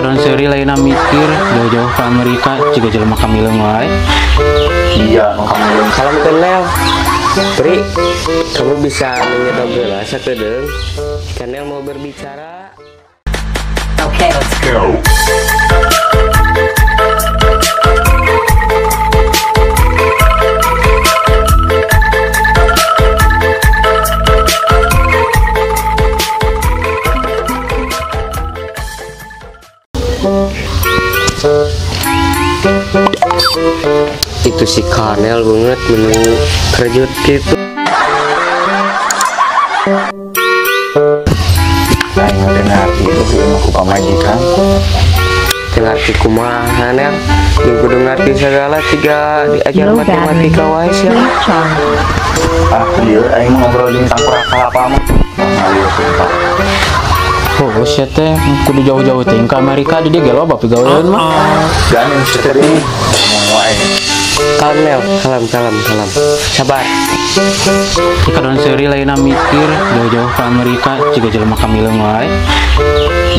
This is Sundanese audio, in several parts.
Kadon seuri lainna mikir jauh-jauh ke Amerika jiga jelema kamileung wae. Iya, nu kamileung. Salam kenal. Pri, kamu bisa menyedot gelas sakedeung. Kanel mau berbicara. Okay, let's go. Itu si Kanel banget menu kerjut gitu. Aing teh ngarti itu sih ku pamajikan. Teu ngarti kumaha Nel? Jeung kudu ngarti segala tiga diajar matematika wae sia. Ah, ieu aing ngobrol jeung tangkurak kalapa mah. Ngalir sumpah. Oh, sia teh kudu jauh-jauh teh ka Amerika di dieu ge loba pigawean mah. Gandeng sia teh ngomong wae. Kalem Nel, kalem kalem kalem. Sabar. Kadon seuri lainna mikir jauh-jauh ke Amerika jiga jelema kamileung wae.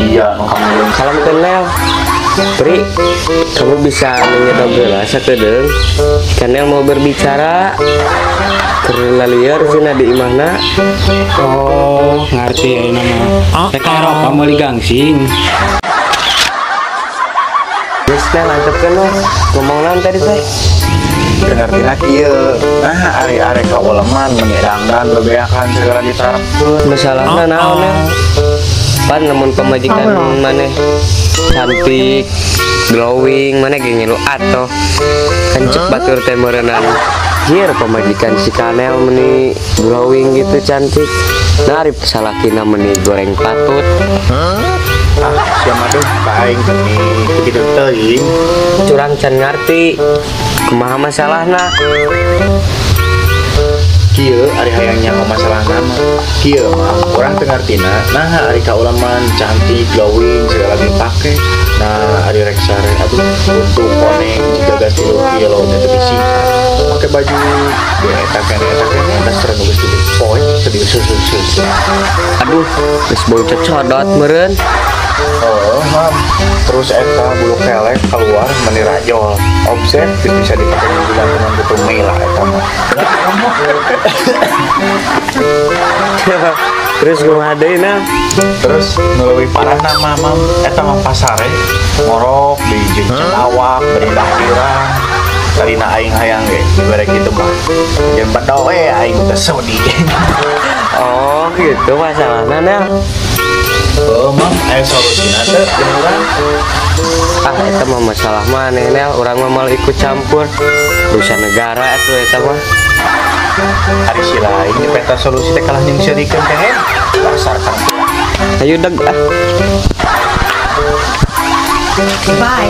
Iya, nu kamileung. Salam kenal. Pri, kamu bisa menyedot gelas sakedeung. Kanel mau berbicara. Keur lalieur cenah di imahna. Oh, ngarti ayeuna mah. Teh ka Eropa meuli gangsing. Geus Nel, antepkeun we. Ngomong naon tadi teh? Teu ngartina kieu. Nah, ari-ari kauleman meuni dangdan bebeakan segala ditarepkeun. Masalahna naon Nel? Pan lamun pamajikan maneh cantik, glowing, maneh ge ngilu atoh. Kan cek batur teh meureunnan. Jir pamajikan si Kanel meni glowing gitu cantik. Nah, ari salakina meni goreng patut. Ah, sia mah deuh ka aing teh kitu teuing. Curang can ngarti. Kumaha masalahna? Kieu ari hayang nyaho masalahna mah. Kieu mah urang teu ngartina. Nah, ari kauleman cantik, glowing segala dipake. Nah, ari rek sare atuh untuk koneng jiga gas 3 kilo teh teu disikat. Make baju ge eta kene dasar nu geus dipoe teu diusus-usus. Aduh, geus bau cocodot meureun. Oh, mam. Terus eta bulu kelek keluar meni rajol. Omset teu bisa dipake di bulan butuh Mei lah eta mah. Terus kumaha deui Nel? Terus nu leuwih parah mah mam, eta mah pasare ngorok di jeung awak beri dahdirang. Tadina aing hayang ge dibere kitu mah. Jeung bedo we aing teh sedih. Oh, gitu masalahna Nel. Oh, mam, aya solusina teu jeung urang? Ah, eta mah masalah maneh Nel, urang mah moal ikut campur. Urusan negara atuh eta mah. Ari si lain peta solusi teh kalah jeung seurikeun teh. Dasar kang. Ayo deg ah. Bye.